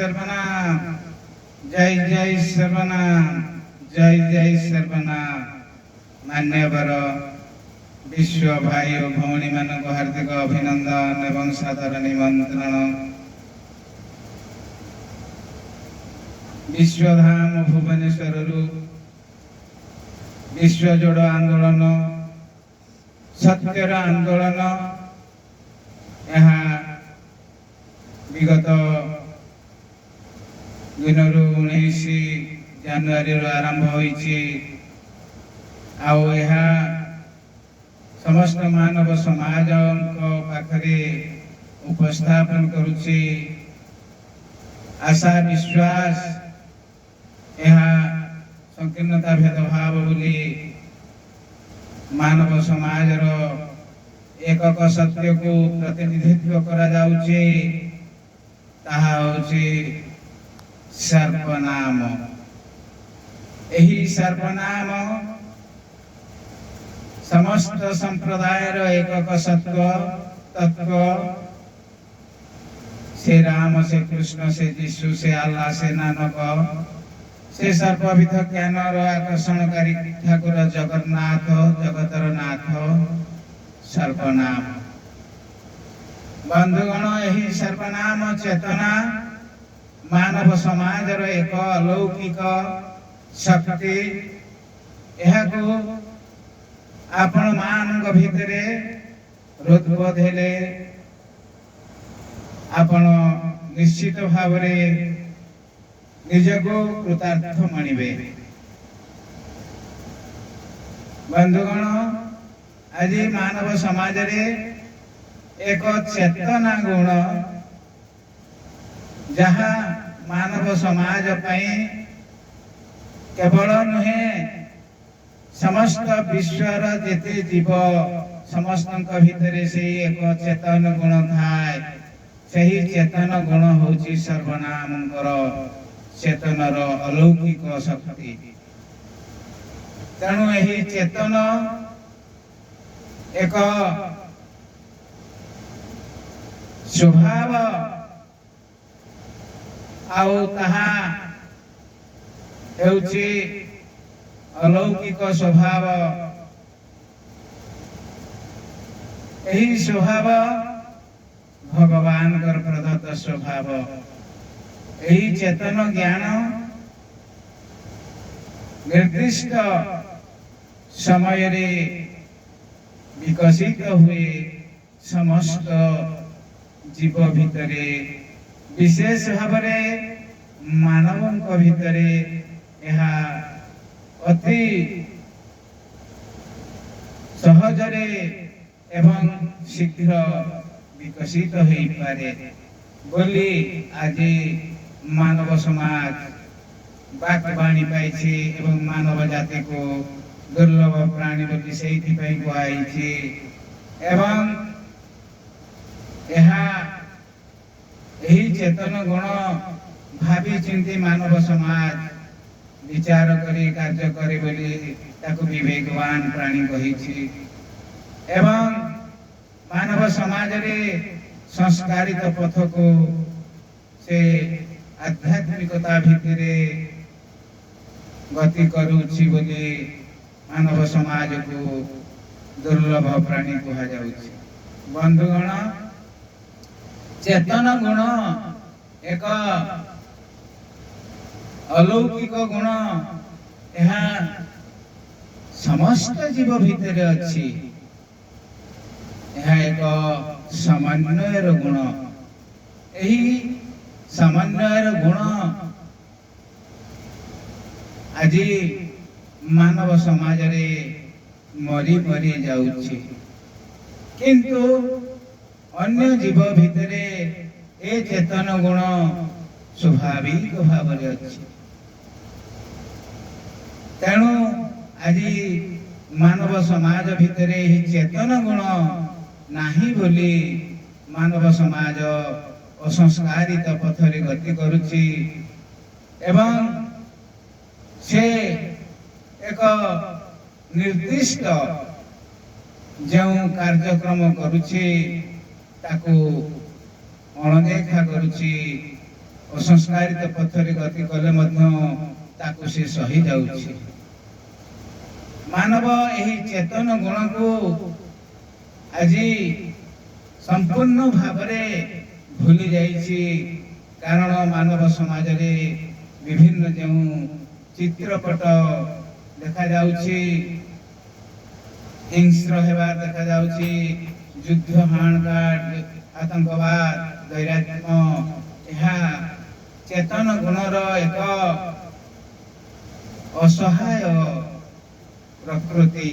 ସର୍ବନାମ, ଜୟ ଜୟ ସର୍ବନାମ, ଜୟ ଜୟ ସର୍ବନାମ। ମାନ୍ୟବର ବିଶ୍ୱ ଭାଇ ଓ ଭଉଣୀମାନଙ୍କୁ ହାର୍ଦ୍ଦିକ ଅଭିନନ୍ଦନ ଏବଂ ସାଦର ନିମନ୍ତ୍ରଣ। ବିଶ୍ୱଧାମ ଭୁବନେଶ୍ୱରରୁ ବିଶ୍ୱ ଯୋଡ଼ ଆନ୍ଦୋଳନ, ସତ୍ୟର ଆନ୍ଦୋଳନ, ଏହା ବିଗତ ଦିନରୁ 19 ଜାନୁଆରୀରୁ ଆରମ୍ଭ ହୋଇଛି। ଆଉ ଏହା ସମସ୍ତ ମାନବ ସମାଜଙ୍କ ପାଖରେ ଉପସ୍ଥାପନ କରୁଛି ଆଶା, ବିଶ୍ୱାସ। ଏହା ସଂକୀର୍ଣ୍ଣତା, ଭେଦଭାବ ବୋଲି ମାନବ ସମାଜର ଏକକ ସତ୍ୟକୁ ପ୍ରତିନିଧିତ୍ୱ କରାଯାଉଛି, ତାହା ହେଉଛି ସର୍ବନାମ। ଏହି ସର୍ବନାମ ସମସ୍ତ ସମ୍ପ୍ରଦାୟର ଏକକ ସତ୍ୟ ତତ୍ତ୍ୱ। ସେ ରାମ, ସେ କୃଷ୍ଣ, ସେ ଯୀଶୁ, ସେ ଆଲ୍ଲାହ, ସେ ନାନକ, ସେ ସର୍ବବିଧ ଜ୍ଞାନର ଆକର୍ଷଣକାରୀ ଠାକୁର ଜଗନ୍ନାଥ, ଜଗତର ନାଥ ସର୍ବନାମ। ବନ୍ଧୁଗଣ, ଏହି ସର୍ବନାମ ଚେତନା ମାନବ ସମାଜର ଏକ ଅଲୌକିକ ଶକ୍ତି। ଏହାକୁ ଆପଣମାନଙ୍କ ଭିତରେ ହୃଦବୋଧ ହେଲେ ଆପଣ ନିଶ୍ଚିତ ଭାବରେ ନିଜକୁ କୃତାର୍ଥ ମଣିବେ। ବନ୍ଧୁଗଣ, ଆଜି ମାନବ ସମାଜରେ ଏକ ଚେତନା ଗୁଣ, ଯାହା ମାନବ ସମାଜ ପାଇଁ କେବଳ ନୁହେଁ, ସମସ୍ତ ବିଶ୍ୱର ଯେତେ ଜୀବ ସମସ୍ତଙ୍କ ଭିତରେ ସେଇ ଏକ ଚେତନ ଗୁଣ ଥାଏ। ସେହି ଚେତନ ଗୁଣ ହେଉଛି ସର୍ବନାମଙ୍କର ଚେତନର ଅଲୌକିକ ଶକ୍ତି। ତେଣୁ ଏହି ଚେତନ ଏକ ସ୍ୱଭାବ, ଆଉ ତାହା ହେଉଛି ଅଲୌକିକ ସ୍ୱଭାବ। ଏହି ସ୍ୱଭାବ ଭଗବାନଙ୍କର ପ୍ରଦତ୍ତ ସ୍ୱଭାବ। ଏହି ଚେତନ ଜ୍ଞାନ ନିର୍ଦ୍ଦିଷ୍ଟ ସମୟରେ ବିକଶିତ ହୁଏ ସମସ୍ତ ଜୀବ ଭିତରେ, ବିଶେଷ ଭାବରେ ମାନବଙ୍କ ଭିତରେ ଏହା ଅତି ସହଜରେ ଏବଂ ଶୀଘ୍ର ବିକଶିତ ହୋଇପାରେ ବୋଲି ଆଜି ମାନବ ସମାଜ ବାକବାଣୀ ପାଇଛି ଏବଂ ମାନବ ଜାତିକୁ ଦୁର୍ଲଭ ପ୍ରାଣୀ ବୋଲି ସେଇଥିପାଇଁ କୁହାଯାଇଛି। ଏବଂ ଏହା ଏହି ଚେତନ ଗୁଣ ଭାବି ଚିନ୍ତି ମାନବ ସମାଜ ବିଚାର କରି କାର୍ଯ୍ୟ କରେ ବୋଲି ତାକୁ ବିବେକବାନ ପ୍ରାଣୀ କହିଛି ଏବଂ ମାନବ ସମାଜରେ ସଂସ୍କାରିତ ପଥକୁ ସେ ଆଧ୍ୟାତ୍ମିକତା ଭିତ୍ତିରେ ଗତି କରୁଛି ବୋଲି ମାନବ ସମାଜକୁ ଦୁର୍ଲଭ ପ୍ରାଣୀ କୁହାଯାଉଛି। ବନ୍ଧୁଗଣ, ଚେତନ ଗୁଣ ଏକ ଅଲୌକିକ ଗୁଣ। ଏହା ସମସ୍ତ ଜୀବ ଭିତରେ ଅଛି। ଏହା ଏକ ସମନ୍ୱୟର ଗୁଣ। ଏହି ସମନ୍ୱୟର ଗୁଣ ଆଜି ମାନବ ସମାଜରେ ମରି ମରି ଯାଉଛି, କିନ୍ତୁ ଅନ୍ୟ ଜୀବ ଭିତରେ ଏ ଚେତନ ଗୁଣ ସ୍ୱାଭାବିକ ଭାବରେ ଅଛି। ତେଣୁ ଆଜି ମାନବ ସମାଜ ଭିତରେ ଏହି ଚେତନ ଗୁଣ ନାହିଁ ବୋଲି ମାନବ ସମାଜ ଅସଂସ୍କାରିତ ପଥରେ ଗତି କରୁଛି ଏବଂ ସେ ଏକ ନିର୍ଦ୍ଦିଷ୍ଟ ଯେଉଁ କାର୍ଯ୍ୟକ୍ରମ କରୁଛି ତାକୁ ଅଣଦେଖା କରୁଛି, ଅସଂସ୍କାରିତ ପଥରେ ଗତି କଲେ ମଧ୍ୟ ତାକୁ ସେ ସହି ଯାଉଛି। ମାନବ ଏହି ଚେତନ ଗୁଣକୁ ଆଜି ସମ୍ପୂର୍ଣ୍ଣ ଭାବରେ ଭୁଲି ଯାଇଛି। କାରଣ ମାନବ ସମାଜରେ ବିଭିନ୍ନ ଯେଉଁ ଚିତ୍ରପଟ ଦେଖାଯାଉଛି, ହିଂସ୍ର ହେବା ଦେଖାଯାଉଛି, ଯୁଦ୍ଧ, ହାଣକାଟ, ଆତଙ୍କବାଦ, ଦୈରାତ୍ମ, ଏହା ଚେତନ ଗୁଣର ଏକ ଅସହାୟ ପ୍ରକୃତି।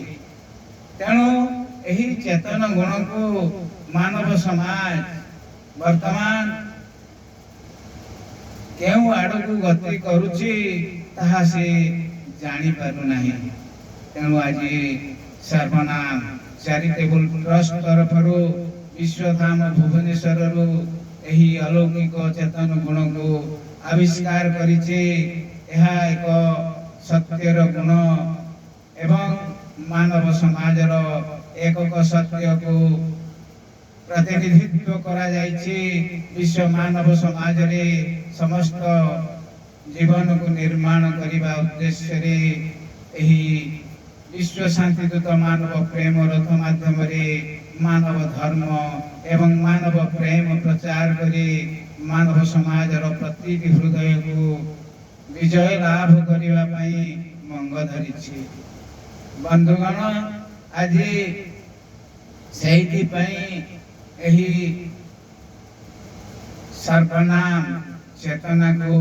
ତେଣୁ ଏହି ଚେତନ ଗୁଣକୁ ମାନବ ସମାଜ ବର୍ତ୍ତମାନ କେଉଁ ଆଡ଼କୁ ଗତି କରୁଛି, ତାହା ସେ ଜାଣିପାରୁନାହିଁ। ତେଣୁ ଆଜି ସର୍ବନାମ ଚାରିଟେବୁଲ ଟ୍ରଷ୍ଟ ତରଫରୁ ବିଶ୍ୱଧାମ ଭୁବନେଶ୍ୱରରୁ ଏହି ଅଲୌକିକ ଚେତନ ଗୁଣକୁ ଆବିଷ୍କାର କରିଛି। ଏହା ଏକ ସତ୍ୟର ଗୁଣ ଏବଂ ମାନବ ସମାଜର ଏକକ ସତ୍ୟକୁ ପ୍ରତିନିଧିତ୍ୱ କରାଯାଇଛି। ବିଶ୍ୱ ମାନବ ସମାଜରେ ସମସ୍ତ ଜୀବନକୁ ନିର୍ମାଣ କରିବା ଉଦ୍ଦେଶ୍ୟରେ ଏହି ବିଶ୍ୱ ଶାନ୍ତିଦୂତ ମାନବ ପ୍ରେମ ରଥ ମାଧ୍ୟମରେ ମାନବ ଧର୍ମ ଏବଂ ମାନବ ପ୍ରେମ ପ୍ରଚାର କରି ମାନବ ସମାଜର ପ୍ରତିଟି ହୃଦୟକୁ ବିଜୟ ଲାଭ କରିବା ପାଇଁ ମଙ୍ଗ ଧରିଛି। ବନ୍ଧୁଗଣ, ଆଜି ସେଇଥିପାଇଁ ଏହି ସର୍ବନାମ ଚେତନାକୁ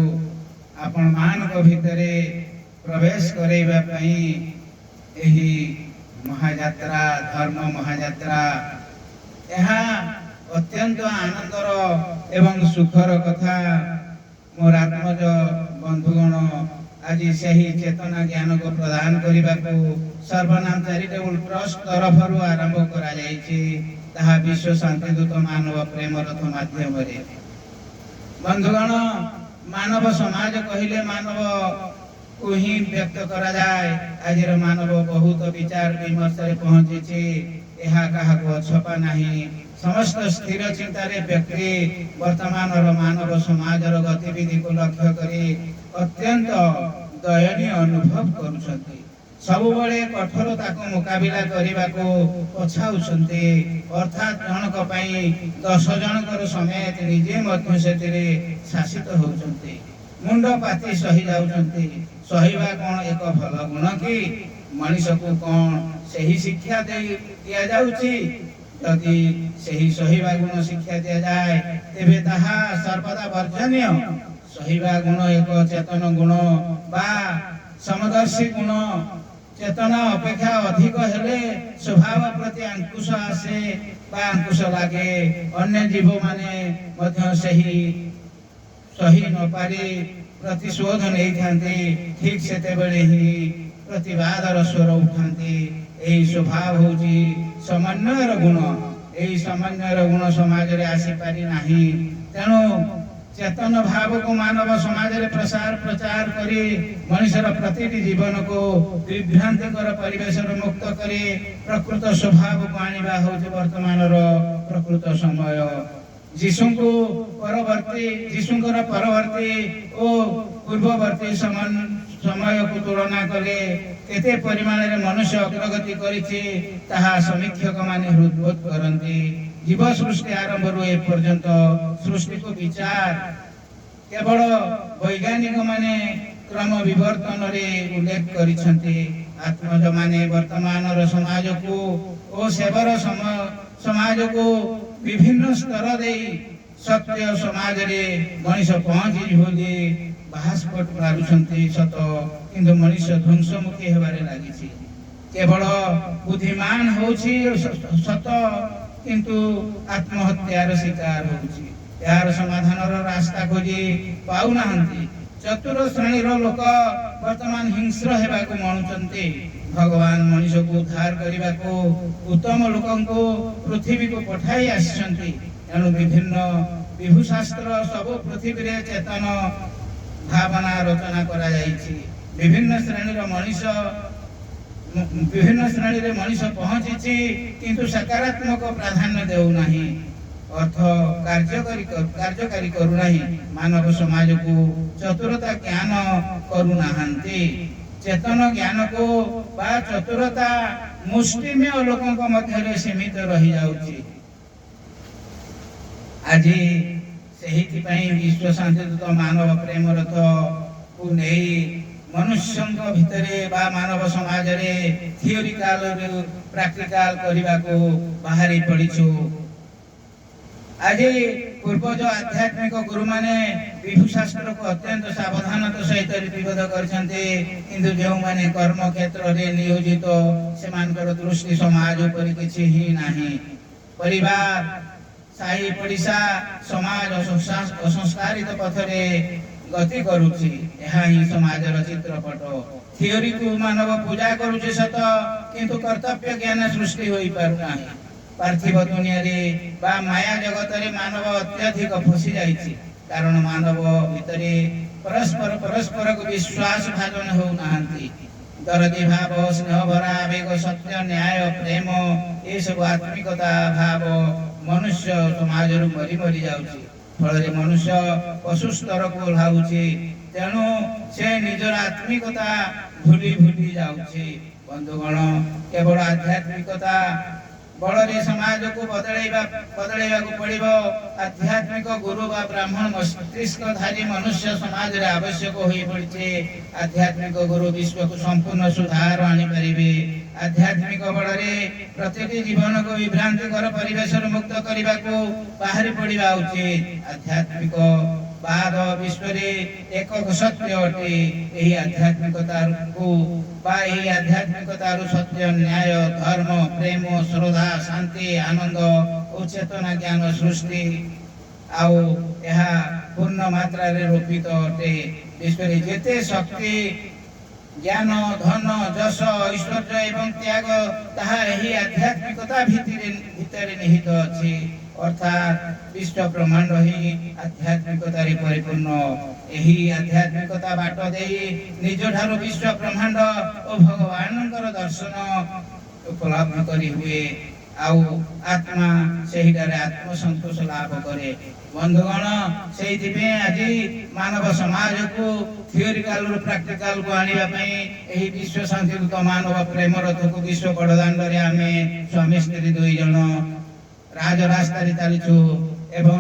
ଆପଣମାନଙ୍କ ଭିତରେ ପ୍ରବେଶ କରାଇବା ପାଇଁ ଏହି ମହାଯାତ୍ରା, ଧର୍ମ ମହାଯାତ୍ରା। ଏହା ଅତ୍ୟନ୍ତ ଆନନ୍ଦର ଏବଂ ସୁଖର କଥା। ମୋର ଆତ୍ମଜ ବନ୍ଧୁଗଣ, ଆଜି ସେହି ଚେତନା ଜ୍ଞାନକୁ ପ୍ରଦାନ କରିବାକୁ ସର୍ବନାମ ଚାରିଟେବୁଲ ଟ୍ରଷ୍ଟ ତରଫରୁ ଆରମ୍ଭ କରାଯାଇଛି, ତାହା ବିଶ୍ୱ ଶାନ୍ତିଦୂତ ମାନବ ପ୍ରେମ ରଥ ମାଧ୍ୟମରେ। ବନ୍ଧୁଗଣ, ମାନବ ସମାଜ କହିଲେ ମାନବକୁ ହିଁ ବ୍ୟକ୍ତ କରାଯାଏ। ଆଜିର ମାନବ ବହୁତ ବିଚାର ବିମର୍ଶରେ ପହଞ୍ଚିଛି, ଏହା କାହାକୁ ଅଛପା ନାହିଁ। ସମସ୍ତ ସ୍ଥିର ଚିନ୍ତାରେ ବ୍ୟକ୍ତି ବର୍ତ୍ତମାନର ମାନବ ସମାଜର ଗତିବିଧିକୁ ଲକ୍ଷ୍ୟ କରି ଅତ୍ୟନ୍ତ ଦୟନୀୟ ଅନୁଭବ କରୁଛନ୍ତି। ସବୁବେଳେ କଠୋରତାକୁ ମୁକାବିଲା କରିବାକୁ ପଛାଉଛନ୍ତି। ଅର୍ଥାତ୍ ଜଣକ ପାଇଁ 10 ଜଣଙ୍କର ସମେତ ନିଜେ ମଧ୍ୟ ସେଥିରେ ଶାସିତ ହେଉଛନ୍ତି, ମୁଣ୍ଡ ପାତି ସହି ଯାଉଛନ୍ତି। ସହିବା କ'ଣ ଏକ ଭଲ ଗୁଣ କି? ମଣିଷକୁ କ'ଣ ସେହି ଶିକ୍ଷା ଦେଇ ଦିଆଯାଉଛି? ଯଦି ସେହି ସହିବା ଗୁଣ ଶିକ୍ଷା ଦିଆଯାଏ, ତେବେ ତାହା ସର୍ବଦା ବର୍ଜନୀୟ। ସହିବା ଗୁଣ ଏକ ଚେତନ ଗୁଣ ବା ସମଦର୍ଶୀ ଗୁଣ। ଚେତନା ଅପେକ୍ଷା ଅଧିକ ହେଲେ ସ୍ୱଭାବ ପ୍ରତି ଆଙ୍କୁଶ ଆସେ ବା ଆଙ୍କୁଶ ଲାଗେ। ଅନ୍ୟ ଜୀବମାନେ ମଧ୍ୟ ସେହି ସହି ନପାରି ପ୍ରତିଶୋଧ ନେଇଥାନ୍ତି। ଠିକ ସେତେବେଳେ ହିଁ ପ୍ରତିବାଦର ସ୍ୱର ଉଠାନ୍ତି। ଏହି ସ୍ୱଭାବ ହେଉଛି ସମନ୍ୱୟର ଗୁଣ। ଏହି ସମନ୍ୱୟର ଗୁଣ ସମାଜରେ ଆସିପାରି ନାହିଁ। ତେଣୁ ଚେତନ ଭାବକୁ ମାନବ ସମାଜରେ ପ୍ରସାର ପ୍ରଚାର କରି ମଣିଷର ପ୍ରତିଟି ଜୀବନକୁ ବିଭ୍ରାନ୍ତିକର ପରିବେଶରୁ ମୁକ୍ତ କରି ପ୍ରକୃତ ସ୍ୱଭାବକୁ ଆଣିବା ହେଉଛି ବର୍ତ୍ତମାନର ପ୍ରକୃତ ସମୟ। ଯୀଶୁଙ୍କର ପରବର୍ତ୍ତୀ ଓ ପୂର୍ବବର୍ତ୍ତୀ ସମୟକୁ ତୁଳନା କଲେ କେତେ ପରିମାଣରେ ମନୁଷ୍ୟ ଅଗ୍ରଗତି କରିଛି, ତାହା ସମୀକ୍ଷକ ମାନେ ହୃଦବୋଧ କରନ୍ତି। ଜୀବ ସୃଷ୍ଟି ଆରମ୍ଭରୁ ଏ ପର୍ଯ୍ୟନ୍ତ ସୃଷ୍ଟିକୁ ବିଚାର କେବଳ ବୈଜ୍ଞାନିକ ମାନେ କ୍ରମ ବିବର୍ତ୍ତନରେ ଉଲ୍ଲେଖ କରିଛନ୍ତି। ଆତ୍ମଜ ମାନେ ବର୍ତ୍ତମାନର ସମାଜକୁ ଓ ସେବର ସମାଜକୁ ବିଭିନ୍ନ ସ୍ତର ଦେଇ ସତ୍ୟ ସମାଜରେ ମଣିଷ ପହଞ୍ଚିଯିବ ବୋଲି ବାହାସ୍ଫୋଟ ମାରୁଛନ୍ତି ସତ, କିନ୍ତୁ ମଣିଷ ଧ୍ୱଂସମୁଖୀ ହେବାରେ ଲାଗିଛି। କେବଳ ବୁଦ୍ଧିମାନ ହେଉଛି ସତ, କିନ୍ତୁ ଆତ୍ମହତ୍ୟାର ଶିକାର ହେଉଛି। ଏହାର ସମାଧାନର ରାସ୍ତା ଖୋଜି ପାଉନାହାନ୍ତି। ଚତୁର ଶ୍ରେଣୀର ଲୋକ ବର୍ତ୍ତମାନ ହିଂସ୍ର ହେବାକୁ ମଣୁଛନ୍ତି। ଭଗବାନ ମଣିଷକୁ ଉଦ୍ଧାର କରିବାକୁ ଉତ୍ତମ ଲୋକଙ୍କୁ ପୃଥିବୀକୁ ପଠାଇ ଆସିଛନ୍ତି। ଏଣୁ ବିଭିନ୍ନ ବିଭୁଶାସ୍ତ୍ର ସବୁ ପୃଥିବୀରେ ଚେତନ ଭାବନା ରଚନା କରାଯାଇଛି। ବିଭିନ୍ନ ଶ୍ରେଣୀରେ ମଣିଷ ପହଞ୍ଚିଛି, କିନ୍ତୁ ସକାରାତ୍ମକ ପ୍ରାଧାନ୍ୟ ଦେଉନାହିଁ। ଅର୍ଥ କାର୍ଯ୍ୟକାରୀ କରୁନାହିଁ। ମାନବ ସମାଜକୁ ଚତୁରତା ଜ୍ଞାନ କରୁନାହାନ୍ତି। ଚେତନ ଜ୍ଞାନକୁ ବା ଚତୁରତା ମୁଷ୍ଟିମେୟ ଲୋକଙ୍କ ମଧ୍ୟରେ ସୀମିତ ରହିଯାଉଛି। ଆଜି ସେଇଥିପାଇଁ ବିଶ୍ୱ ଶାନ୍ତିଦୂତ ମାନବ ପ୍ରେମ ରଥକୁ ନେଇ ମନୁଷ୍ୟଙ୍କ ଭିତରେ ବା ମାନବ ସମାଜରେ ଥିଓରିକାଲରୁ ପ୍ରାକ୍ଟିକାଲ କରିବାକୁ ବାହାରି ପଡ଼ିଛୁ। ଆଜି ପୂର୍ବଜ ଆଧ୍ୟାତ୍ମିକ ଗୁରୁମାନେ ବିଭୁ ଶାସ୍ତ୍ରକୁ ଅତ୍ୟନ୍ତ ସାବଧାନତା ସହିତ ଲିପିବଦ୍ଧ କରିଛନ୍ତି। କିନ୍ତୁ ଯେଉଁମାନେ କର୍ମ କ୍ଷେତ୍ରରେ ନିୟୋଜିତ, ସେମାନଙ୍କର ଦୃଷ୍ଟି ସମାଜ ଉପରେ କିଛି ହିଁ ନାହିଁ। ପରିବାର, ସାହି ପଡ଼ିଶା, ସମାଜ ଅସଂସ୍କାରିତ ପଥରେ ଗତି କରୁଛି। ଏହା ହିଁ ସମାଜର ଚିତ୍ରପଟ। ଥିଓରିକୁ ମାନବ ପୂଜା କରୁଛି ସତ, କିନ୍ତୁ କର୍ତ୍ତବ୍ୟ ଜ୍ଞାନ ସୃଷ୍ଟି ହୋଇପାରୁନାହିଁ। ପାର୍ଥିବ ଦୁନିଆରେ ବା ମାୟା ଜଗତରେ ମାନବ ଅତ୍ୟଧିକ ଫସି ଯାଇଛି। କାରଣ ମାନବ ଭିତରେ ପରସ୍ପର ପରସ୍ପରକୁ ବିଶ୍ୱାସ ଭାଜନ ହେଉନାହାନ୍ତି। ଦରଦୀ ଭାବ, ସ୍ନେହ ଭରା ଆବେଗ, ସତ୍ୟ, ନ୍ୟାୟ, ପ୍ରେମ, ଏସବୁ ଆତ୍ମିକତା ଭାବ ମନୁଷ୍ୟ ସମାଜରୁ ମରି ମରି ଯାଉଛି। ଫଳରେ ମନୁଷ୍ୟ ପଶୁ ସ୍ତରକୁ ଓହ୍ଲାଉଛି। ତେଣୁ ସେ ନିଜର ଆତ୍ମିକତା ଭୁଲି ଭୁଲି ଯାଉଛି। ବନ୍ଧୁଗଣ, କେବଳ ଆଧ୍ୟାତ୍ମିକତା ବଳରେ ସମାଜକୁ ବଦଳେଇବାକୁ ପଡ଼ିବ। ଆଧ୍ୟାତ୍ମିକ ଗୁରୁ ବା ବ୍ରାହ୍ମଣ ମସ୍ତିଷ୍କଧାରୀ ମନୁଷ୍ୟ ସମାଜରେ ଆବଶ୍ୟକ ହୋଇପଡ଼ିଛି। ଆଧ୍ୟାତ୍ମିକ ଗୁରୁ ବିଶ୍ୱକୁ ସମ୍ପୂର୍ଣ୍ଣ ସୁଧାର ଆଣିପାରିବେ। ଆଧ୍ୟାତ୍ମିକ ବଳରେ ପ୍ରତିଟି ଜୀବନକୁ ବିଭ୍ରାନ୍ତିକର ପରିବେଶରୁ ମୁକ୍ତ କରିବାକୁ ବାହାରି ପଡ଼ିବା ଉଚିତ। ଆଧ୍ୟାତ୍ମିକ ବାଦ ବିଶ୍ୱରେ ଏକକ ସତ୍ୟ ଅଟେ। ଏହି ଆଧ୍ୟାତ୍ମିକତାକୁ ବା ଏହି ଆଧ୍ୟାତ୍ମିକତାରୁ ସତ୍ୟ, ନ୍ୟାୟ, ଧର୍ମ, ପ୍ରେମ, ଶ୍ରଦ୍ଧା, ଶାନ୍ତି, ଆନନ୍ଦ ଓ ଚେତନା ଜ୍ଞାନ ସୃଷ୍ଟି, ଆଉ ଏହା ପୂର୍ଣ୍ଣ ମାତ୍ରାରେ ରୋପିତ ଅଟେ। ବିଶ୍ୱରେ ଯେତେ ଶକ୍ତି, ଜ୍ଞାନ, ଧନ, ଯଶ, ଐଶ୍ୱର୍ଯ୍ୟ ଏବଂ ତ୍ୟାଗ, ତାହା ଏହି ଆଧ୍ୟାତ୍ମିକତା ଭିତରେ ନିହିତ ଅଛି। ଅର୍ଥାତ୍ ବିଶ୍ୱ ବ୍ରହ୍ମାଣ୍ଡ ହିଁ ଆଧ୍ୟାତ୍ମିକତାରେ ପରିପୂର୍ଣ୍ଣ। ଏହି ଆଧ୍ୟାତ୍ମିକତା ବାଟ ଦେଇ ନିଜଠାରୁ ବିଶ୍ୱ ବ୍ରହ୍ମାଣ୍ଡ ଓ ଭଗବାନଙ୍କର ଦର୍ଶନ ଉପଲବ୍ଧ କରି ହୁଏ, ଆଉ ଆତ୍ମା ସେହିଠାରେ ଆତ୍ମସନ୍ତୋଷ ଲାଭ କରେ। ବନ୍ଧୁଗଣ, ସେଇଥିପାଇଁ ଆଜି ମାନବ ସମାଜକୁ ଥିଓରିକାଲରୁ ପ୍ରାକ୍ଟିକାଲକୁ ଆଣିବା ପାଇଁ ଏହି ବିଶ୍ୱ ଶାନ୍ତିଦୂତ ମାନବ ପ୍ରେମ ରଥକୁ ବିଶ୍ୱ ବଡ଼ଦାଣ୍ଡରେ ଆମେ ସ୍ୱାମୀ ସ୍ତ୍ରୀ ଦୁଇ ଜଣ ରାଜରାସ୍ତାରେ ଚାଲିଛୁ ଏବଂ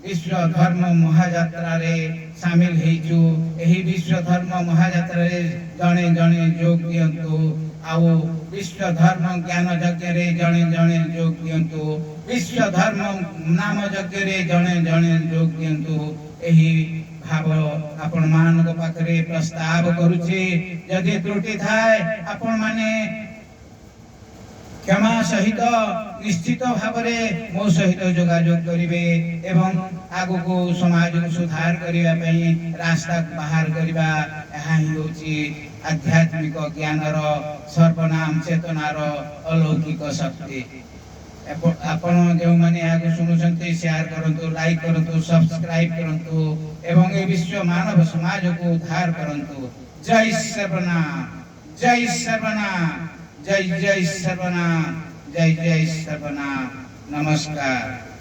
ବିଶ୍ୱ ଧର୍ମ ମହାଯାତ୍ରାରେ ସାମିଲ ହେଇଛୁ। ଏହି ବିଶ୍ୱ ଧର୍ମ ମହାଯାତ୍ରାରେ ଜଣେ ଜଣେ ଯୋଗ ଦିଅନ୍ତୁ, ଆଉ ବିଶ୍ୱ ଧର୍ମ ଜ୍ଞାନ ଯଜ୍ଞରେ ଜଣେ ଜଣେ ଯୋଗ ଦିଅନ୍ତୁ, ବିଶ୍ୱ ଧର୍ମ ନାମ ଯଜ୍ଞରେ ଜଣେ ଜଣେ ଯୋଗ ଦିଅନ୍ତୁ। ଏହି ଭାବ ଆପଣମାନଙ୍କ ପାଖରେ ପ୍ରସ୍ତାବ କରୁଛି। ଯଦି ତ୍ରୁଟି ଥାଏ, ଆପଣମାନେ କ୍ଷମା ସହିତ ନିଶ୍ଚିତ ଭାବରେ ମୋ ସହିତ ଯୋଗାଯୋଗ କରିବେ ଏବଂ ଆଗକୁ ସମାଜକୁ ସୁଧାର କରିବା ପାଇଁ ରାସ୍ତା ବାହାର କରିବା। ଏହା ହିଁ ହେଉଛି ଆଧ୍ୟାତ୍ମିକ ଜ୍ଞାନର ସର୍ବନାମ ଚେତନାର ଅଲୌକିକ ଶକ୍ତି। ଆପଣ ଯେଉଁମାନେ ଏହାକୁ ଶୁଣୁଛନ୍ତି, ସେୟାର କରନ୍ତୁ, ଲାଇକ୍ କରନ୍ତୁ, ସବସ୍କ୍ରାଇବ କରନ୍ତୁ ଏବଂ ଏ ବିଶ୍ୱ ମାନବ ସମାଜକୁ ଉଦ୍ଧାର କରନ୍ତୁ। ଜୟ ସର୍ବନାମ, ଜୟ ସର୍ବନାମ, ଜୟ ଜୟ ସର୍ବନାମ, ଜୟ ଜୟ ସର୍ବନାମ। ନମସ୍କାର।